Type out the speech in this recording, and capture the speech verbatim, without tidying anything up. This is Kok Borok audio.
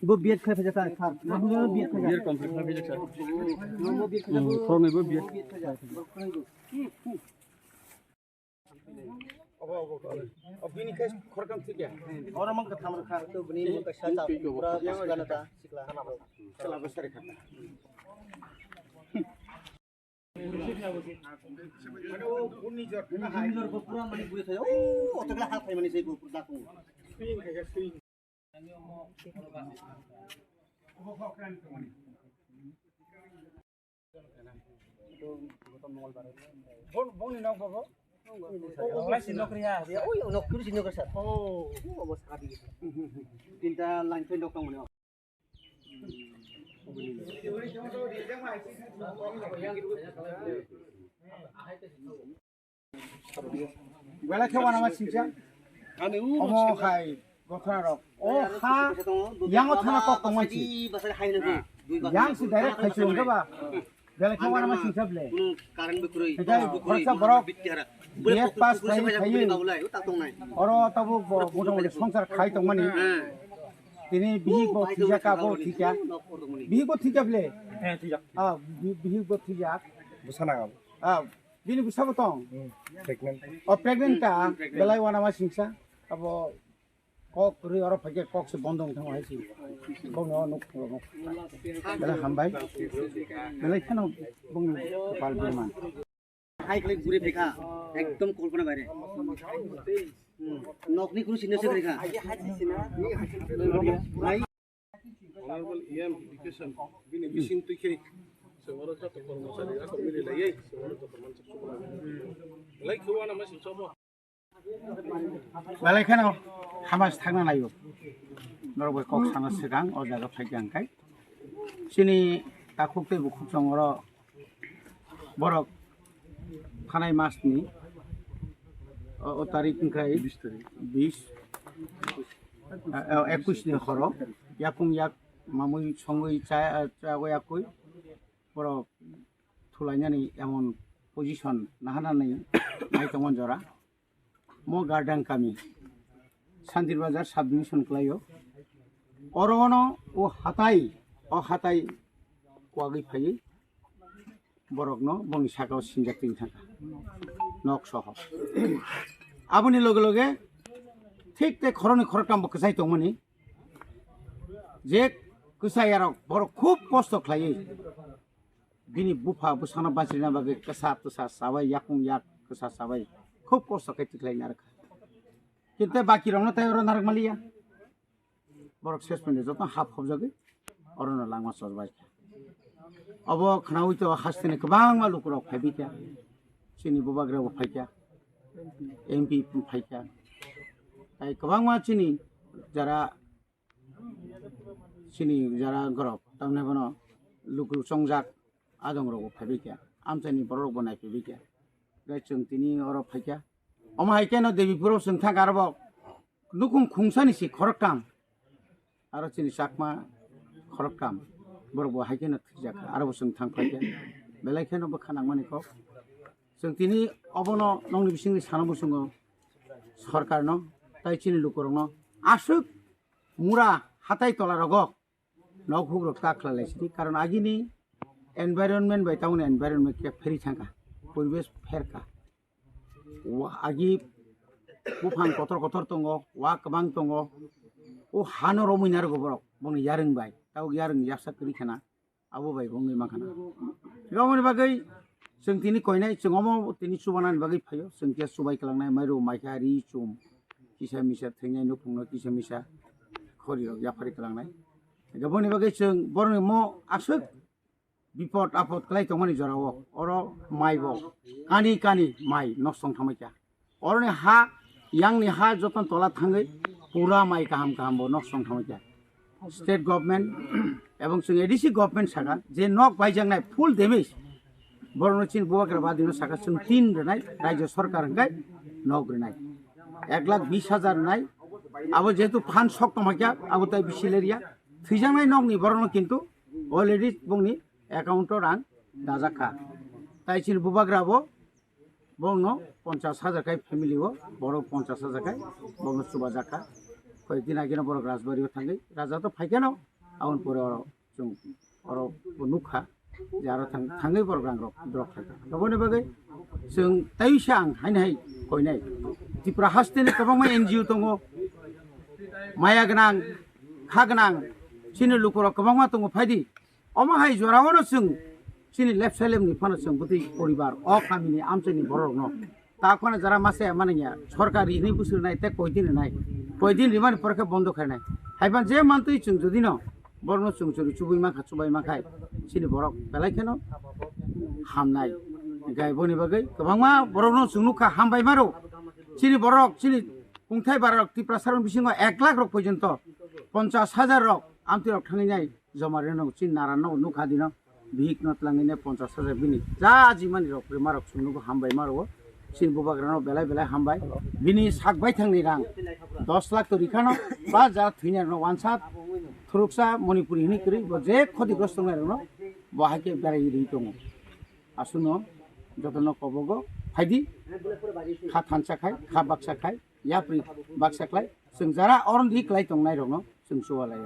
Bo B Ed khai phaijak sir, sir. Bo B Ed khai phaijak. B Ed complete khai phaijak sir. Bo B Ed khai phaijak. Hmm, khoroknwi bo B Ed khai phaijak. Obo, obo, obo. Obo bini khai khoroknwi thik ya? Oro mang katham rwkha. To bini mang kaisa ta pura sikla na ta, sikla. Sikla bo sari kha. Mane o ghurnijor, ghurnijor bo pura mane guri thai. O, otogla ha thai mane sei bo pura dakung. Bon, boni nok bobo? Lai si nok riya. Oi, nok kuru si nok sa. Oh, obo sa di. Tinta line thai nok tong mane. Belai khe uanama singcha. Omo hai gothana rok. O ha yango thana kok tongma si. Yang si direct khai si wngkha ba. Belai khe uanama singcha ble. Hitai khoroksa borok B Ed pass khai khai. Oro tabuk bo motamoti songsar khai tongmani. Tini bihik bo thwijak ka bo thwijak. Bihik bo thwijak ble. Ah, bi-, bihik bo thwijak. Bwsa nang abo. Ah, bini bwsa bo tong. Hmm, pregnant. O pregnant ta, belai uanama singsa. Abo kok rwi oro phaikhe kok se bondo wng thangma hai si. Bongni o nuk phuru nuk. Belai hambai. Belai kheno bongni pal birman. Hai khlai guri phaikha, ekdom kolpona baire. Hmm. Nokni kunu sinna se khaikha. Hai. Honorable E M Education, bini bising twi khe, se oro joto kormochari, ako mili lai, se oro joto manchak chukla. Lai khe uanama singsa bo. Belai kheno hamas thangna naio. Norok bai kok sana swkang o jaga phaikha hwnkhe. Chini takhuk tei bukhuk chong oro borok thanai masni o, o tarik wngkha bis, ah, ah, ekush ni horo yakung yak mamui songwi cha, ah, chagwi yakui borok thulainani emon position nahanani nai tongmani jora. Mo Gardan kami, Santir Bazar sub division kwlaio. Oro ono o hatai, o hatai kwagwi phaiwi borokno bongni sakao sinjak twi thangkha, nok soho. Aboni loge loge thik tei khoroknwi khoroktam bo kwchai tongmani, je kwchai arok borok khub kosto khlaiwi bini bupha bwsano bachirina bagwi kwsa twsa chabai, yakung yak kwsa chabai khub kosto khe tikhlai narwkha. Kintu baki rokno tai oro narwk maliya. Borok ses phaino joto hap hopjagwi orono langma chosbai kha. Obo khwnaui to hasteni kwbangma lukurok phaibai kha. Chini bubagrabo phaikha, M P phaikha. Tai kwbangma chini jara Chini jara gorok, tamni bono luku chongjak adong rogo phaibai kha, amchaini borok rokbo naiphaibai kha. Gai chwng tini oro phaikha. Omo hai kheno Debipuro chwng thangkha, aro bo nukhung khungsani si khoroktham. Aro chini Chakma khoroktham. Borokbo hai kheno thwijak kha, aro bo chwng thang phaikha. Belai kheno bwkha nangmani kok. Chwng tini obono nokni bisingni sana muchungo sorkarno, tai chini lukurokno aswk mura hatai tola rogo nok hugrok ta khlai lai sidi, karon agini environment bai tamoni environment khe pheri thangkha, poribesh pherkha. Wa-, agi buphang kotor kotor tongo, wa kwbang tongo, o hano romwi narwgo borok bongni yarwng bai, tabuk yarwng yaksa kwrwi khana, abo bai bongni mankha na. Aboni bagwi chwng tini koinai, chwng omo tini chubanani bagwi phaio, chwng khe chubai kwlangnai, mairu maikha, ri chum, kisa misa thwinai, nukhungno kisa misa khori rok yaphari kwlangnai. Aboni bagwi chwng borokni mo aswk bipot apot kwlai tongmani jorao, oro mai bo kani kani mai nosto wng thangbai kha. Oroni ha, yangni ha joto tola thangwi pura mai kaham kaham bo nosto wng thangwi kha. State government ebong chwng A D C government saka je nok baijaknai full damage, borokno chini bubagra badino saka chwng tin rwnai, rajya sarkar hwnkhe nok rwnai ek lakh bis hajar rwnai. Abo jehetu fund sok tongma kha, abo tai bisi lerya, thwijaknai nokni borokno kintu already bongni account o rang dajak kha. Tai chini bubagra bo Borokno ponchas hajar khai family o, borok ponchas hajar khai borokno chubajakha. Koyekdin ageno borok Rajbari o thangwi, raja to phaikeno, aboni pore oro chwng oro bo nukha je aro thang-, thangwi borok rangrok drop khaikha. Aboni bagwi chwng tei sa ang haino hai koinai. Tripura hasteni kwbangma N G O tongo, maya gwnang, kha gwnang, chini lukurok kwbangma tongo, phaidi. Omo hai jorao no chwng chini left side ni phano chwng bwtwi poribar o kamini amchaini borok no ta khona jara masa mani ya sorkar rini busur nai te koidin nai koidin rimani porkhe bondo khainai. Haiban je mantwi chwng jodi no borno chwng chwri chubui mankha chubai mankhai chini borok belai kheno hamnai. Gai boni bagwi kwbangma borok no chwng nukha hambai maro chini borok chini kungthai barok Tiprasa rok bisingo ek lakh rok porjonto ponchas hajar rok amtwi rok thangwi nai. Joma reno chini nara no nukha dino bihik no twlangwi ne ponchas hajar bini ja jimani rok rima rok chwng nugo hambai maro chini bubagra no belai belai hambai bini sak baithang ni rang dos lakh to rikhano ba ja thwina no wansa thuruksa Manipuri hini kwrwi bo je khotigrosto wngnai rok no bo haikhe berai ri tongo. Asuno jotono kobogo phaidi kha thansa khai kha baksa khai yapri baksa khlai chwng jara oron di khlai tongnai rok no chwng chuwa lai.